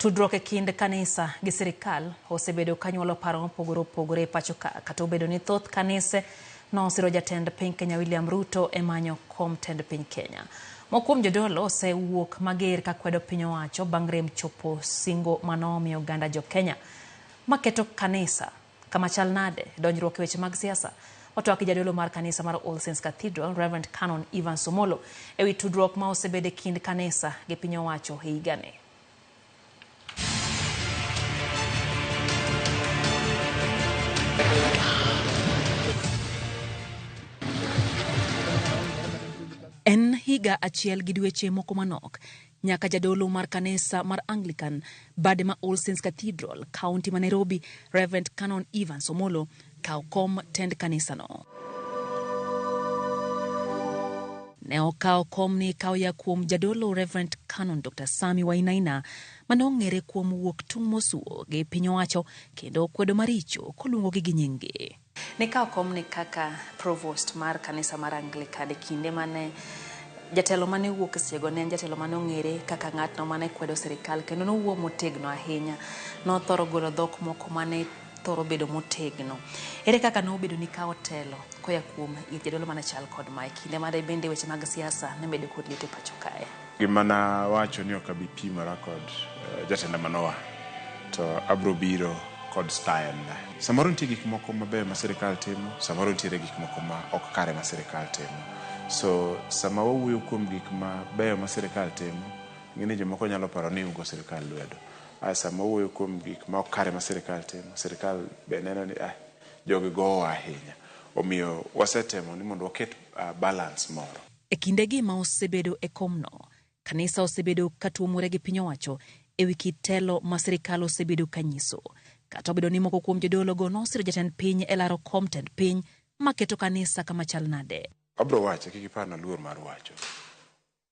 Tudruok e kind kanisa gi sirikal osebedo ka nyuolo paro mopogore opogore e pacho ka, kata obedo ni thoth kanise nosiro jatend piny Kenya William Ruto e manyo kom tend piny Kenya. Moko kuom jodolo osewuok mager ka kwedo piny owacho bang' rem chopo singo manomiyo oganda jo Kenya maketo kanisa kama chal nade donjruok e weche mag siasa. Watwak gi jadolo mar kanisa mar All Saints Cathedral, Reverend Canon Evans Omolo, e wi tudruok ma osebedo e kind kanisa gi piny owacho e higani. En higa achiel gi dweche moko manok nyaka jadolo mar kanisa mar Anglican bade ma All Saints Cathedral, kaunti ma Nairobi, Reverend Canon Evans Omolo kaw kom tend kanisano. Ne okawo komni ka oya kuom jadolo Reverend Canon Dr. Sami Wainaina mane ong'ere kuom wuok tung' mosuo gi piny owacho kendo kwedo maricho koluongogi gi nyinggi. Nikawo komni kaka provost mar kanisa mar Anglican e kinde mane jatelo mane wuok e sechego ne en jatelo mane ong'ere kaka ng'atno mane kwedo sirikal kendo nowuo motegno ahinya. Nothoro golo dhok moko mane thoro bedo motegno. Ere kaka nobedo ni kawo telo koya kuom ir jadolo mane chal kod ma e kinde mane bende weche mag siasa ne medo kod liet e pacho kae? Gima nawacho ni ok abi pimora kod jatenda manoa to abro biro kod style na. Samoro nitie gik moko mabeyo ma sirikal timo, samoro nitiere gik moko ma ok kare ma sirikal timo. So sama wawuoyo kuom gik mabeyo ma sirikal timo, ing'e ni jomoko nyalo paro ni iungo sirikal lwedo. Ae sama wawuoyo kuom gik ma ok kare ma sirikal timo, sirikal be neno ni ah, jogi gowa ahinya. Omiyo wasetemo ni mondo waket balance moro. E kindegi ma osebedo e komno, kanisa osebedo ka tuomore gi piny owacho e wi kit telo ma sirikal osebedo ka nyiso. Kata obedo ni moko kuom jodologo nosiro jatend piny e laro kom tend piny maketo kanisa kama chal nade. Abro wache, kik ipar naluor mar wacho.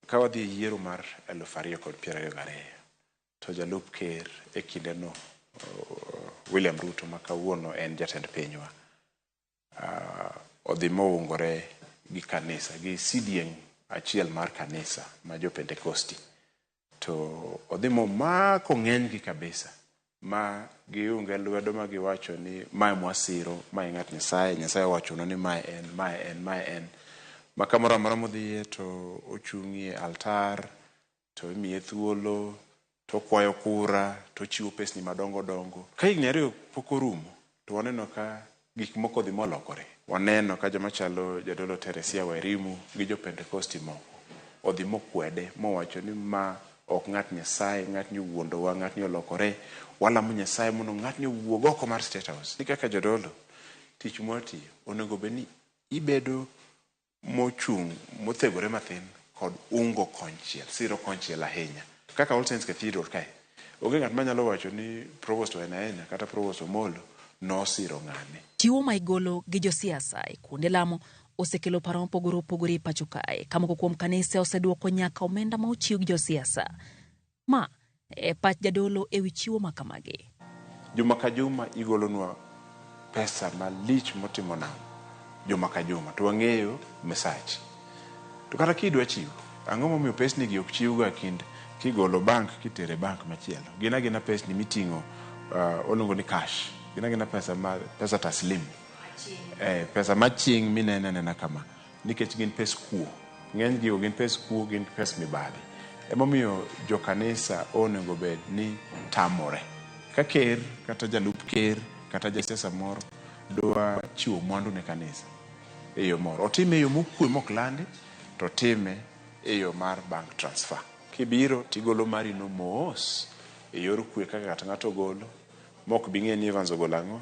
Ka wadhi e yiero mar 2022, to jalup ker e kindeno, William Ruto ma kawuono en jatend pinywa, odhi moungore gi kanisa, gi sidieng' achiel mar kanisa ma jo Pentekosti. To odhi momako ng'enygi kabisa ma giunge lwedo ma giwacho ni mae mwasiro, mae ng'at Nyasaye, Nyasaye owachonwa ni mae en, mae en, mae en. Ma kamoro amora modhiye to ochung'ie altar, to imiye thuolo, to okwayo kura, to ochiwo pesni madongo dongo. Ka higni ariyo pok orumo, to waneno ka gik moko odhi molokore. Waneno ka joma chalo jadolo Teresia Wairimu gi jo Pentekosti moko odhi mokwede mowacho ni ma ok ng'at Nyasaye, ng'atni owuondowa, ng'atni olokore, walamo Nyasaye mondo ng'atni owuog oko mar State House. Ni kaka jodolo, tich mwatiyo onego bed ni ibedo mochung' mothegore mathin kod ungo konchiel, siro konchiel ahinya. Kaka All Saints Cathedral kae, onge ng'at manyalo wacho ni Provost Wainaina kata Provost Omolo nosiro ng'ane. Chiwo ma igolo gi josiasa e kuonde lamo osekelo paro mopogore opogore e pacho kae, ka moko kuom kanise oseduoko nyaka omenda ma ochiw gi josiasa. Ma e pach jadolo e wi chiwo ma kamagi. Juma ka juma igolonwa pesa malich motimo nam juma ka juma to wang'eyo misachi. To kata kidwa chiwo, ang'o momiyo pesni gi ok chiwga kind kigolo bank kitere bank machielo? Gin agina pesni miting'o waluongo ni cash. Gin agina pesa ma pesa taslim. Pesa maching' minene anena kama. Nikech gin pes kuo. Ng'eny gigo gin pes kuo, gin pes mibadhi. Emomiyo jo kanisa onego bed ni tamore. Ka ker kata jalup ker kata jasiasa moro dwa chiwo mwandu ne kanisa e yo moro, otime e yo mokwe mok landi, to otime e yo mar bank transfer. Kibiro tigolo mari no mos e yor kwe kaka ng'ato ng'ato ogolo, mok bing'e ni Evans ogolo ang'o,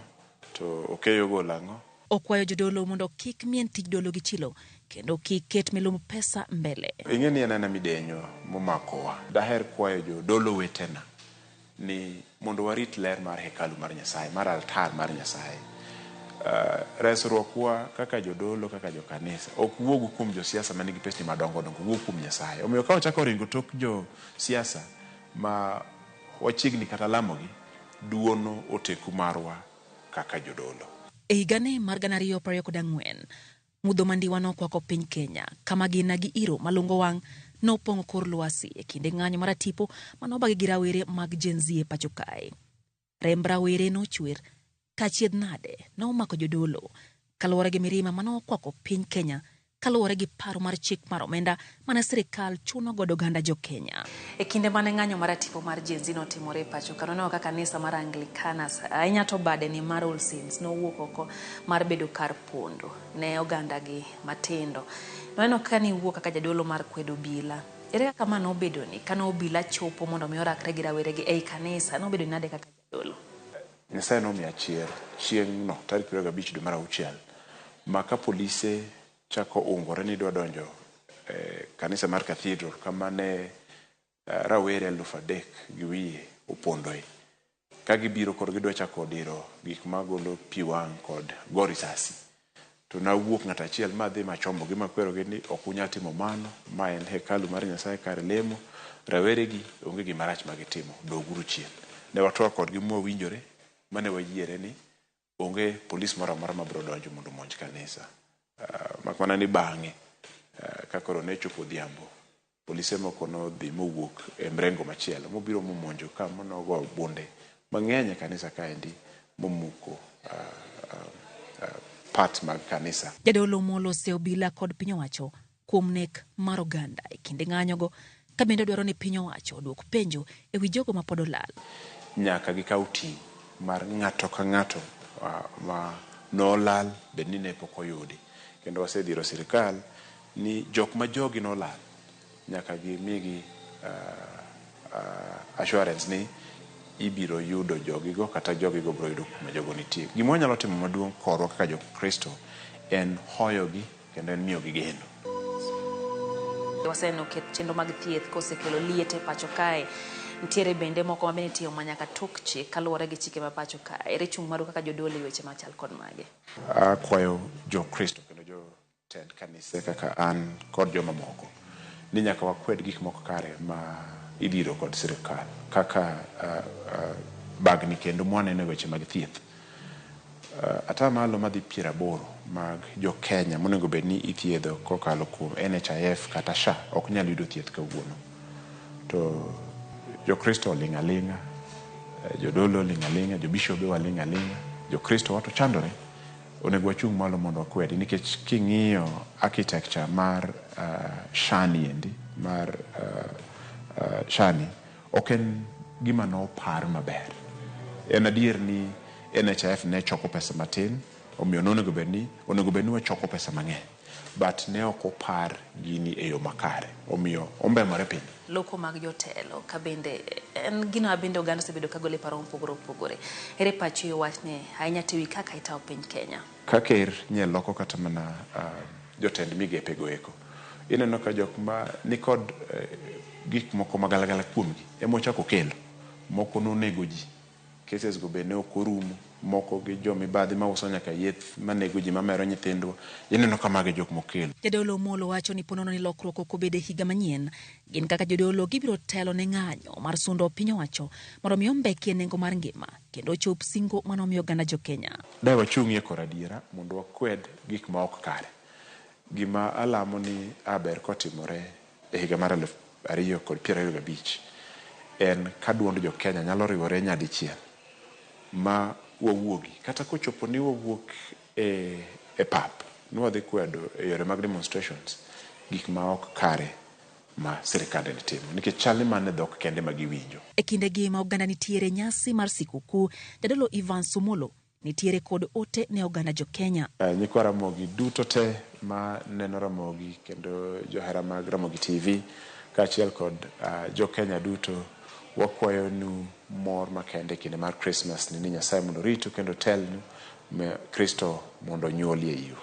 to Okeyo ogolo ang'o. Okwayo jodolo mondo kik mien tij dolo gi chilo kendo kik ket milumb pesa mbele. Ing'e ni en aena midenyo momakowa. Daher kwayo jodolo wetena ni mondo warit ler mar hekalu mar Nyasaye, mar altar mar Nyasaye. Resruokwa kaka jodolo, kaka jokanisa, ok wuog kuom josiasa manigi pesni madongo dongo, wuok kuom Nyasaye. Omiyo ka wachako ringo tok josiasa ma wachiegni kata lamogi, duono oteku marwa kaka jodolo. E higani mar 2024, mudho mandiwa nokwako piny Kenya, ka magina gi iro malungo wang' Nopong'o kor lwasi e kinde ng'anyo mar atipo manobagi gi rawere mag Gen Z e pacho kae. Remb rawere nochwer kachiedh nade nomako jodolo kaluwore gi mirima manokwako piny Kenya kaluwore gi paro mar chik mar omenda mane sirikal chuno godo oganda jo Kenya. E kinde mane ng'anyo mar atipo mar Gen Z notimore e pacho ka, noneno ka kanisa mar Anglicanas ahinya to bade ni mar All Saints nowuok oko mar bedo kar pondo ne oganda gi matindo. Noneno ka niwuok kaka jadolo mar kwedo obila. Ere kaka ma nobedo ni kane obila chopo mondo mi orakre gi rawere gi ei kanisa, nobedo nade kaka jadolo? Nyasaye nomiya chir chieng'no tarik 25 dwe mar auchiel ma ka polise chako ungore ni dwa donjo e kanisa mar Cathedral kama ne rawere 3,000 gi wiye opondoe. Ka gibiro koro gidwa chako diro gik magolo pi wang' kod go risasi. To nawuok ng'at achiel madhi machomogi makwerogi ni ok unyal timo mano, ma en hekalu mar Nyasaye kar lemo, rawere gi onge gima rach ma gitimo, doguru chien. Ne watwak kodgi mwawinjore mane wayiere ni onge polis moro amora mabiro donjo mondo omonj kanisa. Mak mana ni bang'e ka koro ne chopo odhiambo, polise moko nodhi mowuok e mrengo machielo mobiro momonjo ka monogo bunde mang'eny e kanisa kaendi momuko part mag kanisa. Jadolo Omolo ose obila kod piny owacho kuom nek mar oganda e kinde ng'anyogo ka bende dwaro ni piny owacho oduok penjo e wi jogo ma pod olal. Nyaka gikaw ting' mar ng'ato ka ng'ato ma nolal bed ni ne pok oyudi. Kendo wasedhiro sirikal ni jok ma jogi nolal nyaka gimigi assurance ni ibiro yudo jogigo kata jogigo biro yudo kuma jogo nitie. Gima wanyalo timo maduong' korwa kaka jokristo en hoyogi kendo en miyogi geno. Waseneno ket chenro mag thieth kosekelo liet e pacho kae. Nitiere bende moko ma bende itiyo ma nyaka tok chik kaluwore gi chike ma pacho kae. Ere chung' maru kaka jodolo e weche machal kod magi? Akwayo jokristo kendo jotend kanise kaka an kod jomamoko ni nyaka wakwed gik moko kare ma idhiro kod sirikal kaka bagni kendo mwaneno e weche mag thieth. Atamalo madhi 80 mag jo Kenya monego bed ni ithiedho kokalo kuom NHIF kata SHA ok nyal yudo thieth kawuono. To jokristo oling' aling'a, jodolo oling' aling'a, jobishobe waling' aling'a, jokristo wa to chandore. Onego wachung' malo mondo wakwedi nikech king'iyo architecture mar SHA ni endi mar SHA ni ok en gima nopar maber. En adier ni NHIF ne choko pesa matin, omiyo nonego bed ni onego bed ni wachoko pesa mang'eny. But ne ok opar gini e yo makare, omiyo ombemore piny. Loko mag jotelo ka bende en gino ma bende oganda osebedo ka golo e paro mopogore opogore. Ere pachi e wachni ahinya to ewi kaka itayo piny Kenya? Ka ker nye loko kata mana jotend migepe go eko. Ineno ka jok ma nikod gik moko magalagala kuomgi emochako kelo. Moko nonego ji. Cases go be ne ok orumo. Moko gi jomibadhi mauso nyaka yeth manego ji mamero nyithindwa. Ineno ka mago e jok mokelo. Jadolo Omolo wacho ni ponono ni lokruok ok obedo e higa manyien. Gin kaka jodolo gibiro telo ne ng'anyo mar sundo piny owacho mondo mi ombekie nengo mar ngima kendo ochop singo manomiyo oganda jo Kenya. Dae wachung'ie kor adiera mondo wakwed gik ma ok kare. Gima alamo ni aber kotimore e higa mar 2025 en ka duond jo Kenya nyalo riwore nyadichiel ma wawuogi kata kochopo ni wawuok e pap ni wadhi kwedo e yore mag demonstrations gik ma ok kare ma sirikal ne timo nikech chal ni mano e dhok kende ma giwinjo. E kindegi ma oganda nitiere nyasi mar sikukuu, jadolo Evans Omolo nitiere kod ote ne oganda jo Kenya. Nyikwa Ramogi duto te ma neno Ramogi kendo johera mag Ramogi TV kaachiel kod jo Kenya duto wakwayo nu mor makende e kinde mar Christmas ni Nyasaye mondo oritu kendo otelnu Kristo mondo onyuoli e iu.